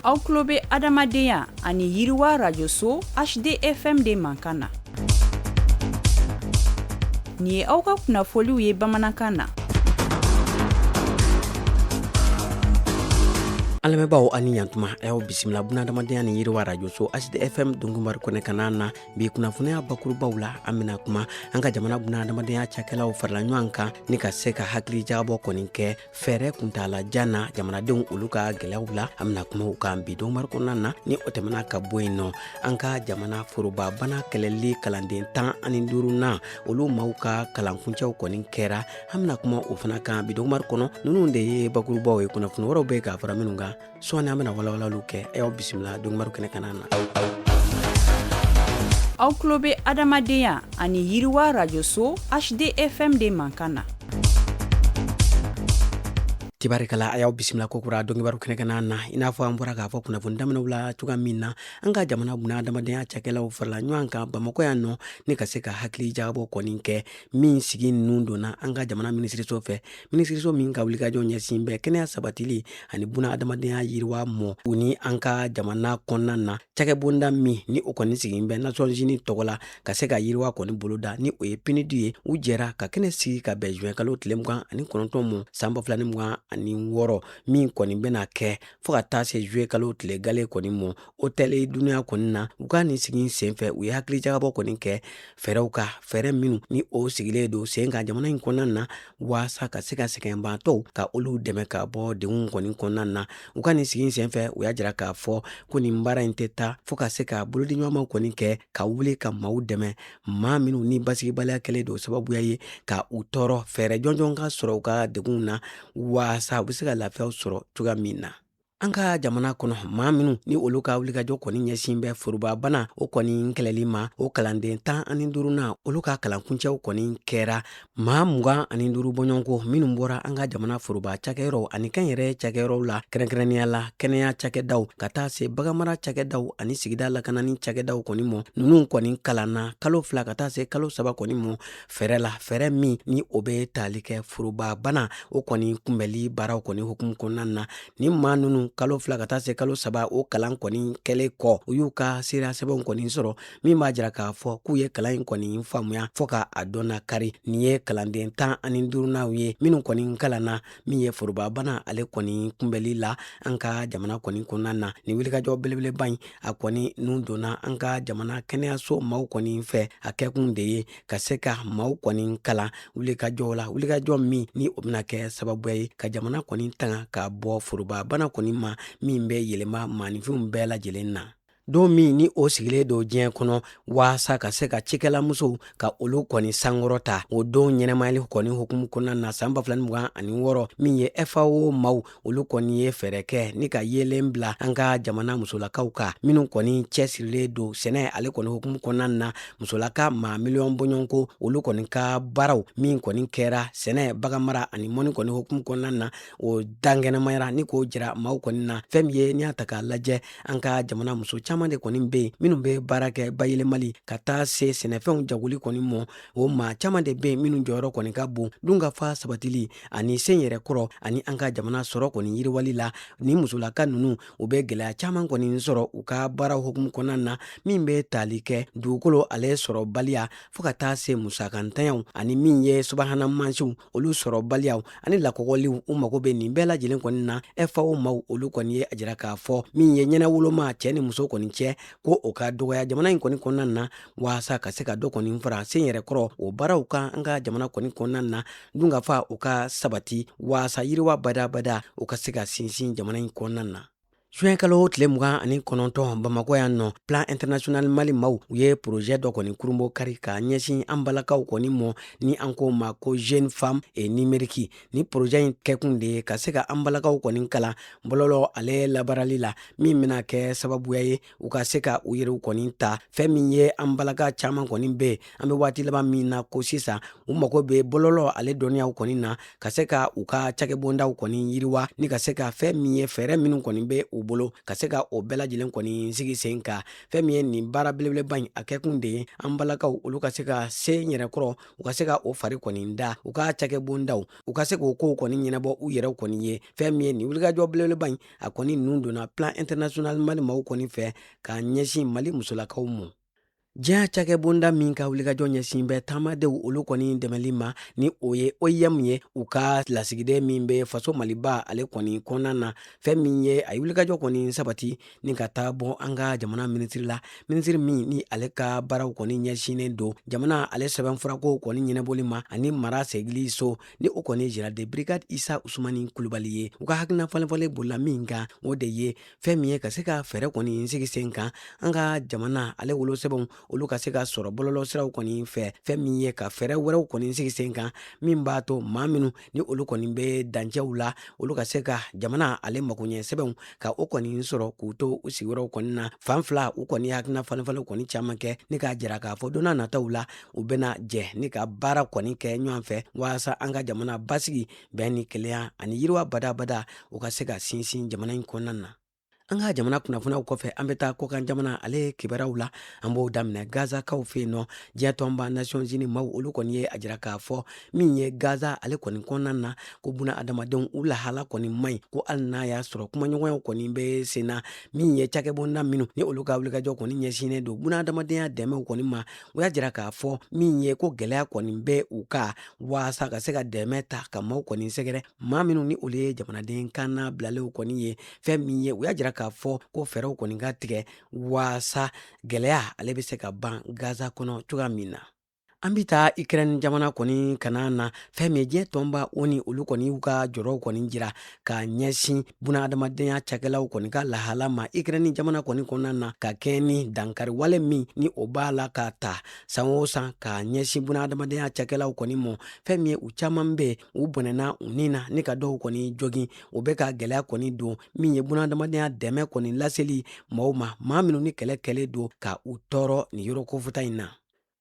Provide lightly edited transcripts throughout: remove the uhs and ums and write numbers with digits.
Aw tulo bɛ adamadenya ani yiriwa rajoso HDFM de mankan na. Nin ye aw ka kunnafoliw ye bamanankan na. An lamɛnbaaw aw ni ɲantuma, a y'aw bisimila bunadamadenya ni yiriwa rajoso HDFM donkibaru kɛnɛ kanna na. Bi kunnafoniya bakurubaw la, an bɛna kuma an ka jamana bunadamadenya cakɛlaw farala ɲɔgɔn kan ni ka se ka hakili jagabɔ kɔni kɛ fɛɛrɛ kuntaalajan na jamanadenw olu ka gɛlɛyaw la. An bɛna kuma o kan bi donkibaru kɔnɔna na. Ni o tɛmɛna ka bɔ yen nɔ, an ka jamana foroba bana kɛlɛli kalanden 15nan, olu maaw ka kalankuncɛw kɔni kɛra. An bɛna kuma o fana kan bi donkibaru kɔnɔ. Ninnu de ye bakurubaw ye, kunnafoni wɛrɛw bɛ ka fara minnu kan sɔɔni, an bɛna walawalaliw kɛ. A y'aw bisimila donkibaru kɛnɛ kanna na. Aw tulo bɛ adamadenya ani yiriwa rajoso HDFM de mankan na. Tibarikala, a y'aw bisimila kokura donkibaru kɛnɛ kanna na. I n'a fɔ an bɔra k'a fɔ kunnafoni daminɛw la cogoya min na, an ka jamana bunadamadenya cakɛlaw farala ɲɔgɔn kan Bamakɔ yan nɔ ni ka se ka hakili jagabɔ kɔni kɛ, min sigi ninnu donna an ka jamana minisiriso fɛ, minisiriso min ka wulikajɔ ɲɛsin bɛ kɛnɛya sabatili ani buna adamadenya yiriwa mɔ u ni an ka jamana kɔnɔna na. Cakɛbonda min ni o kɔni sigin bɛ Nations Unies tɔgɔ la ka se ka yiriwa kɔni boloda, ni o ye PNUD ye, u jɛra ka kɛnɛ sigi ka bɛn juin kalo tile 29 mɔ san 2026, min kɔni bɛna kɛ fo ka taa se juillet kalo tile gale kɔni mɔ hôtel Dunia kɔni na. U ka nin sigi senfɛ, u ye hakilijagabɔ kɔni kɛ fɛɛrɛw kan, fɛɛrɛ minnu ni o sigilen don sen kan jamana in kɔnɔna na, waasa ka se ka sɛgɛnbaatɔw ka olu dɛmɛ ka bɔ degun kɔni kɔnɔna na. U ka nin sigi senfɛ, u y'a jira k'a fɔ ko nin baara in tɛ taa fo ka se ka bolodiɲɔgɔnmaw kɔni kɛ ka wuli ka maaw dɛmɛ, maa minnu ni basigibaliya kɛlen don sababuya ye ka u tɔɔrɔ, fɛɛrɛ jɔnjɔn ka sɔrɔ u ka degunw na waasa u bɛ se ka lafiyaw sɔrɔ cogoya min na. An ka jamana kɔnɔ, maa minnu ni olu ka wulikajɔ kɔni ɲɛsin bɛ foroba bana o kɔni kɛlɛli ma, o kalanden 15nan, olu ka kalankuncɛw kɔni kɛra. Maa 25 bɔɲɔgɔnko minnu bɔra an ka jamana foroba cakɛyɔrɔw ani kɛnyɛrɛ cakɛyɔrɔw la, kɛrɛnkɛrɛnnenya la kɛnɛya cakɛdaw ka taa se baganmara cakɛdaw ani sigida lakanani cakɛdaw kɔni mɔ, ninnu kɔni kalanna kalo 2 ka taa se kalo 3 kɔni mɔ fɛɛrɛ la, fɛɛrɛ min ni o bɛ tali kɛ foroba bana o kɔni kunbɛli baaraw kɔni hukumu kɔnɔna na. Ni maa ninnu kalo 2 ka taa se kalo 3 o kalan kɔni kɛlen kɔ, u y'u ka seereya sɛbɛnw kɔni sɔrɔ min b'a jira k'a fɔ k'u ye kalan in kɔni faamuya fɔɔ ka a dɔnna kari. Nin ye kalanden 15nanw ye minnu kɔni kalanna min ye forobabana ale kɔni kunbɛli la an ka jamana kɔni kɔnɔna na. Nin wulikajɔ belebeleba in, a kɔni nun donna an ka jamana kɛnɛyaso maaw kɔni fɛ. A kɛkun de ye ka se ka maaw kɔni kalan wulikajɔw la, wulikajɔ min ni o bɛna kɛ sababuya ye ka jamana kɔni tanga ka bɔ forobabana kɔni ma min bɛ yɛlɛma maaninfinw bɛɛ lajɛlen na. Don min ni o sigilen don diɲɛ kɔnɔ waasa ka se ka cikɛlamusow ka olu kɔni sankɔrɔta, o don ɲɛnamayali kɔni hukumu kɔnɔna na san 2026, min ye FAO maaw, olu kɔni ye fɛɛrɛ kɛ ni ka yeelen bila an ka jamana musolakaw kan minnu kɔni cɛsirilen don sɛnɛ ale kɔni hukumu kɔnɔna na. Musolaka maa miliyɔn bɔɲɔgɔnko, olu kɔni ka baaraw min kɔni kɛra sɛnɛ, baganmara ani mɔni kɔni hukumu kɔnɔna na, o dankɛnɛmayara ni k'o jira maaw kɔni na. Fɛn min ye n'i y'a ta k'a lajɛ, an ka jamana muso caman de kɔni bɛ yen minnu bɛ baara kɛ bayɛlɛmali ka taa se sɛnɛfɛnw jagoli kɔni mɔ. O maa caman de bɛ yen minnu jɔyɔrɔ kɔni ka bon dunkafa sabatili ani sen yɛrɛ kɔrɔ ani an ka jamana sɔrɔ kɔni yiriwali la. Ni musolaka ninnu, u bɛ gɛlɛya caman kɔni sɔrɔ u ka baara hukumu kɔnɔna na, min bɛ tali kɛ dugukolo ale sɔrɔbaliya fo ka taa se musakantanyaw ani min ye subahana mansinw olu sɔrɔbaliyaw ani lakɔgɔliw. U mago bɛ nin bɛɛ lajɛlen kɔni na. FAO maaw, olu kɔni ye a jira k'a fɔ min ye ɲɛnawoloma cɛ ni muso kɔni cɛ, ko o ka dɔgɔya jamana in kɔni kɔnɔna na, waasa ka se ka dɔ kɔni fara sen yɛrɛ kɔrɔ o baaraw kan an ka jamana kɔni kɔnɔna na, dunkafa o ka sabati waasa yiriwa badabada o ka se ka sinsin jamana in kɔnɔna na. Juin kalo tile 29, Bamakɔ yan nɔ, Plan International Mali maaw, u ye projet dɔ kɔni kurunbo kari ka ɲɛsin an balakaw kɔni mɔ, ni an ko ma ko Jeune Femme et Numérique. Ni projet in kɛkun de ye ka se ka an balakaw kɔni kalan bɔlɔlɔ ale labaarali la, min bɛna kɛ sababuya ye u ka se ka u yɛrɛw kɔni ta. Fɛn min ye an balaka caman kɔni bɛ yen an bɛ waati laban min na ko sisan, u mago bɛ bɔlɔlɔ ale dɔnniyaw kɔni na ka se ka u ka cakɛbondaw kɔni yiriwa ni ka se ka fɛn min ye fɛɛrɛ minnu kɔni bɛ u u bolo ka se ka o bɛɛ lajɛlen kɔni sigi sen kan. Fɛn min ye nin baara belebeleba in a kɛkun de ye, an balakaw olu ka se ka se yɛrɛkɔrɔ, u ka se ka o fari kɔni da u ka cakɛbondaw, u ka se k'o kow kɔni ɲɛnabɔ u yɛrɛw kɔni ye. Fɛn min ye nin wulikajɔ belebeleba in, a kɔni nun donna Plan International Mali maaw kɔni fɛ k'a ɲɛsin Mali musolakaw ma. Diɲɛ cakɛbonda min ka wulikajɔ ɲɛsin bɛ taamadenw olu kɔni dɛmɛli ma, ni o ye OIM ye, u ka lasigiden min bɛ faso Maliba ale kɔni kɔnɔna na, fɛn min ye a ye wulikajɔ kɔni sabati ni ka taa bɔ an ka jamana minisiri la, minisiri min ni ale ka baaraw kɔni ɲɛsinnen don jamana ale sɛbɛnfurako kɔni ɲɛnabɔli ma ani mara segili so, ni o kɔni général de brigade Isa Usumani Kulubali ye. U ka hakilina falenfalen bolila min kan, o de ye fɛn min ye ka se ka fɛɛrɛ kɔni sigi sen kan an ka jamana ale wolosɛbɛnw olu ka se ka sɔrɔ bɔlɔlɔsiraw kɔni fɛ. Fɛn min ye ka fɛɛrɛ wɛrɛw kɔni sigi sen kan min b'a to maa minnu ni olu kɔni bɛ dancɛw la, olu ka se ka jamana ale makoɲɛ sɛbɛnw ka o kɔni sɔrɔ k'u to u sigiyɔrɔw kɔni na. Fan fila u kɔni hakilina falenfalen kɔni caman kɛ ni k'a jira k'a fɔ don n'a nataw la u bɛna jɛ ni ka baara kɔni kɛ ɲɔgɔn fɛ walasa an ka jamana basigi, bɛn ni kelenya ani yiriwa badabada u ka se ka sinsin jamana in kɔnɔna na. An ka jamana kunnafoniyaw kɔfɛ, an bɛ taa kɔkan jamana ale kibaruyaw la. An b'o daminɛ Gazakaw fɛ yen nɔ. Diɲɛ tɔnba Nations Unies maaw olu kɔni ye a jira k'a fɔ min ye Gaza ale kɔni kɔnɔna na, ko buna adamadenw u lahala kɔni man ɲi, ko hali n'a y'a sɔrɔ kumaɲɔgɔnyaw kɔni bɛ sen na. Min ye cakɛbonda minnu ni olu ka wulikajɔ kɔni ɲɛsinnen don buna adamadenya dɛmɛw kɔni ma, u y'a jira k'a fɔ min ye ko gɛlɛya kɔni bɛ u kan waasa ka se ka dɛmɛ ta ka maaw kɔni sɛgɛrɛ, maa minnu ni olu ye jamanaden kanna bilalenw kɔni ye. Fɛn min ye u y'a jira k'a fɔ ko fɛɛrɛw kɔni ka tigɛ waasa gɛlɛya ale bɛ se ka ban Gaza kɔnɔ cogoya min na. An bɛ taa Ukraine jamana kɔni kana na. Fɛn min ye diɲɛ tɔnba ONU olu kɔni y'u ka jɔrɔw kɔni jira ka ɲɛsin buna adamadenya cakɛlaw kɔni ka lahala ma Ukraine jamana kɔni kɔnɔna na, ka kɛɲɛ ni dankari wale min ni o b'a la ka ta san o san ka ɲɛsin buna adamadenya cakɛlaw kɔni ma. Fɛn min ye u caman bɛ u bɔnɛna u ni na ni ka dɔw kɔni jogin, o bɛ ka gɛlɛya kɔni don min ye buna adamadenya dɛmɛ kɔni laseli maaw ma, maa minnu ni kɛlɛ kɛlen don ka u tɔɔrɔ nin yɔrɔ kofɔta in na.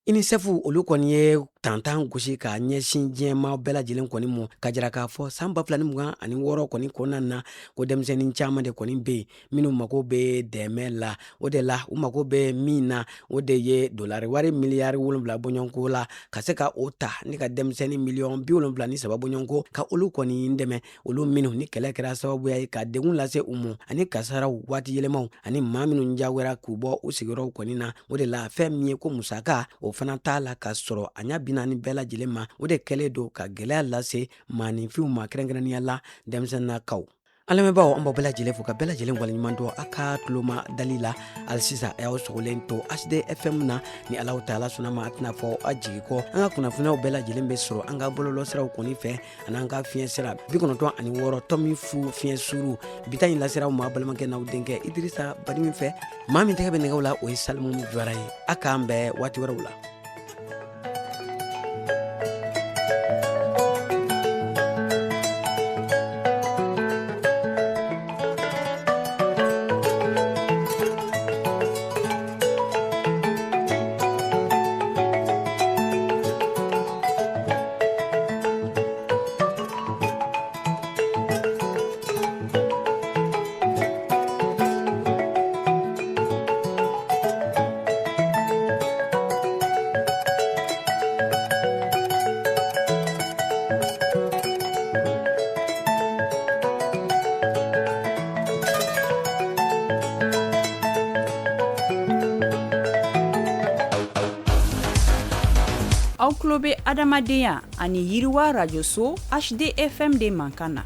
UNICEF olu kɔni ye tantan gosi ka ɲɛsin diɲɛmaa bɛɛ lajɛlen kɔni ma, ka jira k'a fɔ san 2026 kɔni kɔnɔna na, ko denmisɛnnin caman de kɔni bɛ yen minnu mago bɛ dɛmɛ la. O de la u mago bɛ min na, o de ye dolari wari miliyari 7 bɔɲɔgɔnko la, ka se ka o ta ni ka denmisɛnnin miliyɔn 73 bɔɲɔgɔnko ka olu kɔni dɛmɛ, olu minnu ni kɛlɛ kɛra sababuya ye ka degun lase u ma ani kasaraw, waati yɛlɛmaw ani maa minnu jagoyara k'u bɔ u sigiyɔrɔw kɔni na. O de la fɛn min ye ko musaka o fana t'a la ka sɔrɔ a ɲɛ 40 bɛɛ lajɛlen ma, o de kɛlen don ka gɛlɛya lase maaninfinw ma, kɛrɛnkɛrɛnnenya la denmisɛnninnakaw. An lamɛnbaaw, an b'aw bɛɛ lajɛlen fo ka bɛɛ lajɛlen waleɲuman dɔn a ka tuloma dali la. Hali sisan a y'aw sogolen to HD FM na. Ni Alahu taala sɔnna ma, a tɛna fɔ a jigi kɔ. An ka kunnafoniyaw bɛɛ lajɛlen bɛ sɔrɔ an ka bɔlɔlɔsiraw kɔni fɛ ani an ka fiɲɛ sira 96.0 fiɲɛ suru. Bi ta in lasera aw ma balimakɛ n'aw denkɛ Idirisa Badimi fɛ. Maa min tɛgɛ bɛ nɛgɛw la, o ye Salimu Jawara ye. A k'an bɛn waati wɛrɛw la. Aw tulo bɛ adamadenya ani yiriwa rajoso HDFM de mankan na.